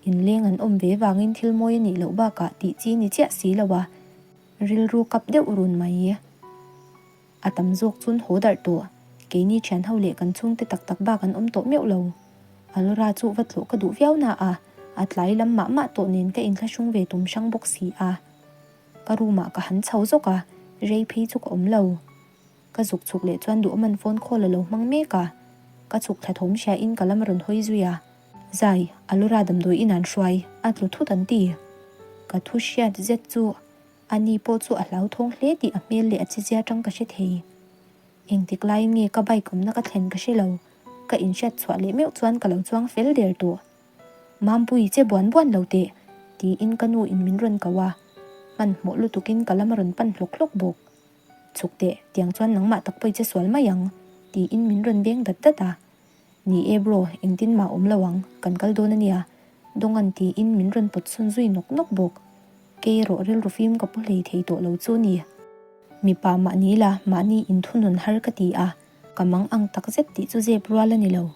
inleng an awm ve vangin thil mawi a nih loh bakah tih chi ni chiah si lo a, rilru kap deuh run mai. A tam zawk chun haw darh tawh. Keini thian ho leh kan chhungte tak tak bak an awm tawh meuh lo. Alora chu va tlawh ka duh viau na a, A tlai lam mah mah tawh nen ka inthlahrung ve tum hrang bawk si a. Ka room ah ka han chho zawk a, rei phei chu ka awm lo. Ka zuk chhuk leh chuan Duhawman phone call a lo hmang mek a, ka chhuk thla thawm hria in ka lam a rawn hawi zui a. Zai, Alura damdawi in an hruai, a tlu thut an ti. Ka thu hriat zet chu a ni pawh chu a hlauthawng hle tih a hmel leh a chizia tang ka hre thei. Engtik laiin nge ka bike awmna ka thlen ka hre lo, ka inhriat chhuah leh meuh chuan ka lo chuang fel der tawh. Mampui che buan buan lo teh, tiin ka nu in min rawn ko a, hmanhmawh lutukin ka lam a rawn pan hlawk hlawk bawk. Chhuk teh, tiang chuan nangmah tak pawh i che sual mai ang, tiin min rawn beng dat dat a. Ni e bro, engtin mah awm lo ang, kan kal dawn a nia, Dawnga'n tiin min rawn pawt sawn zui nawk nawk bawk. Kei erawh rilru fim ka pu hlei thei tawh lo chu ni. Mipa mahni la, mahni inthunun har ka ti a, ka mang ang tak zet tih chu zep rual a ni lo.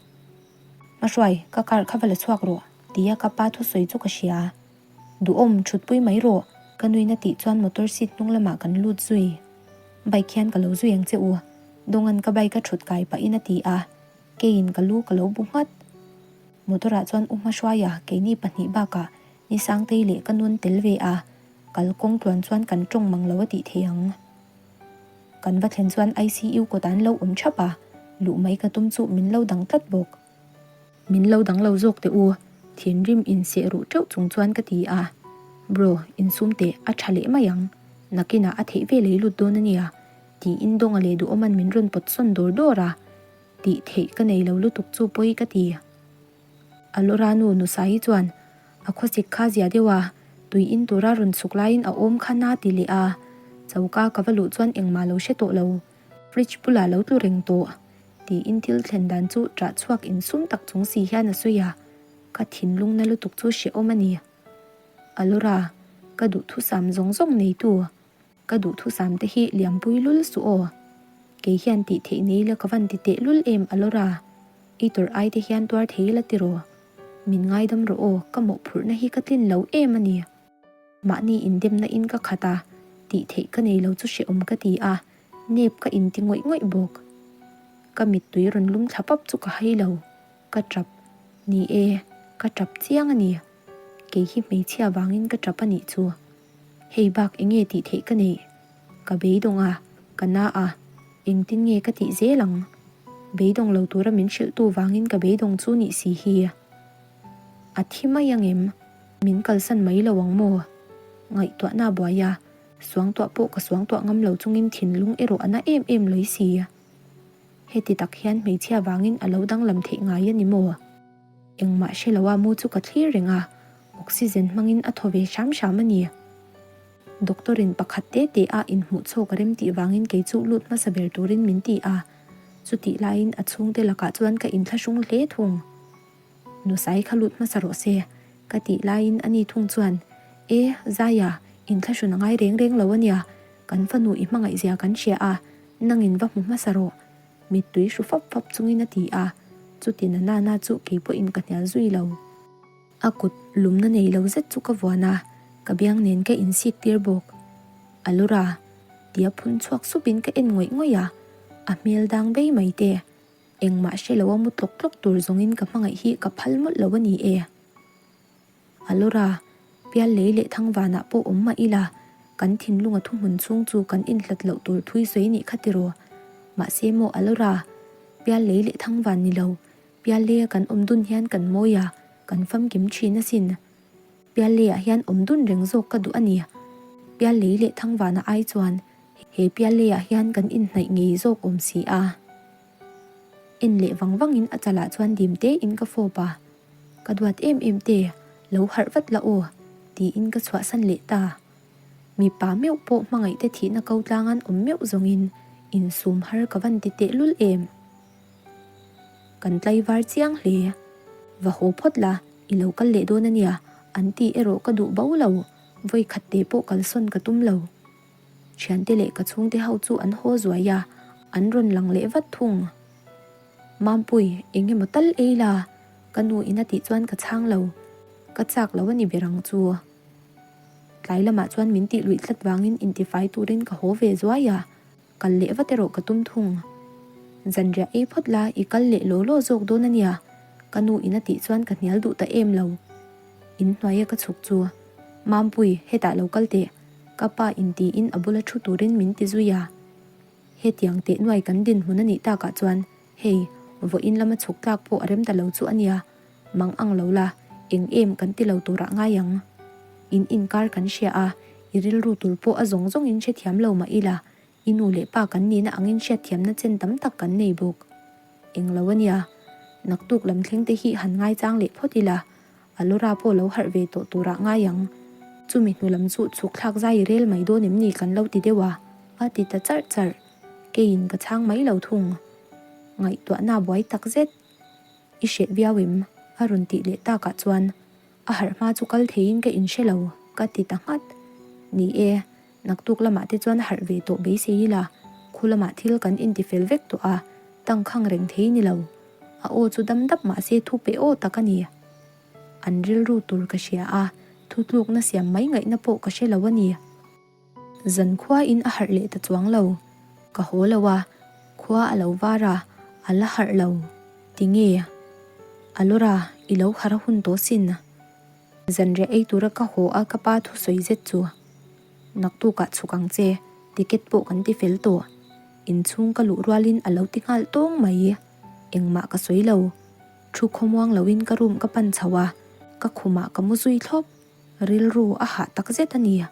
Hmahruai, ka car kha va la chhuak rawh, tia ka pa thusawi chu ka hria. Duhawm, thutpui mai rawh, ka nuina tih chuan motor seat hnung lamah kan lut zui. Bike hian ka lo zui ang che u, Dawnga'n ka bike a thut kai pahin a ti a, keiin ka lu ka lo bu nghat. Motor ah chuan U Hmahruaia keini pahnih bakah Ni Sangtei leh ka nun tel ve a, kal kawng tluan chuan kan tawng mang lo a tih thei ang. Kan va thlen chuan ICU kawt an lo awm thap a, luh mai ka tum chu min lo dang tlat bawk. Min lo dang lo zawk teh u, thinrim inseh ruh teuh chung chuan ka ti a. Bro, insum teh, a tha leh mai ang. Nakinah a theih ve lei lut dawn a nia, tiin Dawnga leh Duhawman min rawn pawt sawn dawr dawr a. Tih theih ka nei lo lutuk chu pawi ka ti. Alora nu Nusaii chuan a khawsik kha zia deuh a, tui in tura rawn chhuk laiin a awm kha na ti leh a. Choka ka va luh chuan engmah lo hre tawh lo. Fridge bulah lo tlu reng tawh tiin thil thlen dan chu ṭah chhuak insum tak chung si hian a sawi a, ka thinlung na lutuk chu hrehawm a ni. Alora, ka duhthusam zawng zawng neitu, ka duhthusam te hi liampui lul suh aw. Kei hian tih theih nei la ka van ti teh lul em Alora, i tawrh ai te hian tuar thei la tiraw? Min ngaidam rawh aw, ka mawhphurhna hi ka tlin lo em a ni. Mahni indemna in ka khat a, tih theih ka nei lo chu hrehawm ka ti a, nep ka inti ngawih ngawih bawk. Ka mittui rawn lum thla pap chu ka hai lo, ka tap. Ni e, ka tap chiang a ni. Kei hi hmeichhia vangin ka tap a nih chu. Hei bak enge tih theih ka neih? Ka beidawng a, ka na a, engtin nge ka tih zel ang? Beidawng lo tura min hrilhtu vangin ka beidawng chu nih si hi. A thi mai angem? Min kalsan mai lo ang maw? Ngaihtuahna a buai a, suangtuah pawh ka suangtuah ngam lo chungin thinlung erawh a na em em lawi si. Heti tak hian hmeichhia vangin a lo danglam theih ngai a ni maw? Engmah hre lo a mu chu ka thlir reng a, oxygen hmangin a thaw ve hram hram a ni. Doctor in pakhat te te a inhmuh chhawk a rem tih vangin kei chu lut hmasa ber turin min ti a, chutih laiin a chhungte lakah chuan ka inthlahrung hle thung. Nusai kha lut hmasa rawh se, ka tih laiin ani thung chuan, E, Zaia, inthlahrun a ngai reng reng lo ania, kan fanu i hmangaihzia kan hria a, nangin va hmu hmasa rawh, mittui hru fap fap chungin a ti a, chuti na nana chu kei pawhin ka hnial zui lo. A kut lumna nei lo zet chu ka vuan a, ka biang nen ka insik tir bawk. Alura, tia phun chhuak supin ka en ngawih ngawih a, a hmel dang bei mai te. Engmah hre lo a mu tlawk tlawk tur zawngin ka hmangaih hi ka phal mawlh lo a ni e. Alawra, pial lei leh thangvanah pawh awm mah ila, kan thinlunga thuhmun chhung chu kan inhlat loh tur thui sawi nih kha tiraw. Mahse maw Alawra, pial lei leh thangvan ni lo, pial leia kan awm dun hian kan mawi a, kan famkim thin asin. Pial leiah hian awm dun reng zawk ka duh a ni. Pial lei leh thangvana ai chuan He pialleiah hian kan inhnaih ngei zawk awm si a. En leh vang vangin a chalah chuan dim tein ka fawp a, Ka duat em em te, lo harh vat la aw, tiin ka chhuahsan leh ta. Mipa meuh pawh hmangaihte thihna ko tlangan awm meuh zawngin insum har ka van ti tehlul em. Kan tlaivar chiang hle. Va haw phawt la, i lo kal leh dawn a nia, an ti erawh ka duh bo lo, vawi khat te pawh kalsawn ka tum lo. Thiante leh ka chhungte ho chu an haw zuai a, an rawn lang leh vat thung. Mampui, eng emaw tal ei la? Ka nu in a tih chuan ka chhang lo. Ka chak lo a ni ber ang chu. Tlai lamah chuan min tih luih tlat vangin intifai turin ka haw ve zuai a, kal leh vat erawh ka tum thung. Zanriah ei phawt la, i kal leh law law zawk dawn a nia, ka nu in a tih chuan ka hnial duh ta em lo. Inhnuaia ka chhuk chu, Mampui, hetah lo kal teh, ka pa in tiin a bula thu turin min ti zui a. Hetiang teh nuai kan dinhmun a nih takah chuan hei, vawiin lama chhuk tlak pawh a rem ta lo chu a nia, mang ang lo la, eng em kan ti lo turah ngai ang. In inkar kan hria a, i rilru tur pawh a zawng zawngin hrethiam lo mah ila, I nu leh pa kan nihna angin hriatthiamna chen tam tak kan nei bawk. Englo a nia, naktuk lam thleng te hi han ngaichang leh phawt ila, Alora pawh lo harh ve tawh turah ngai ang. Chumi hnu lam chu chhuk thlak zai i rel mai dawn em ni kan lo ti deuh a, a ti ta charh charh. Keiin ka chhang mai lo thung. Ngaihtuahna buai tak zet. I hreh viau em? a rawn tih leh takah chuan a harh hma chu kal theiin ka inhre lo, ka ti ta nghat. Ni e, Naktuk lamah te chuan harh ve tawh beisei ila, khu lamah thil kan inti fel vek tawh a, tangkhang reng thei ni lo. A aw chu dam dap mah se thu pe aw tak a ni. An rilru tur ka hria a, thutlukna siam mai ngaihna pawh ka hre lo a ni. Zankhua in a harh leh ta chuang lo. Ka haw lo a, khua a lo var a, a la harh lo. Tinge? Alawra, i lo harh a hun tawh sin. Zanriah ei tura ka haw a ka pa thusawi zet chu naktukah chhuk ang che, ticket pawh kan ti fel tawh. Inchhung ka luh rualin a lo ti nghal tawng mai. Engmah ka sawi lo. Thu khawmuang loin ka room ka pan chho a, ka khumah ka mu zui thlawp. Rilru a hah tak zet a ni.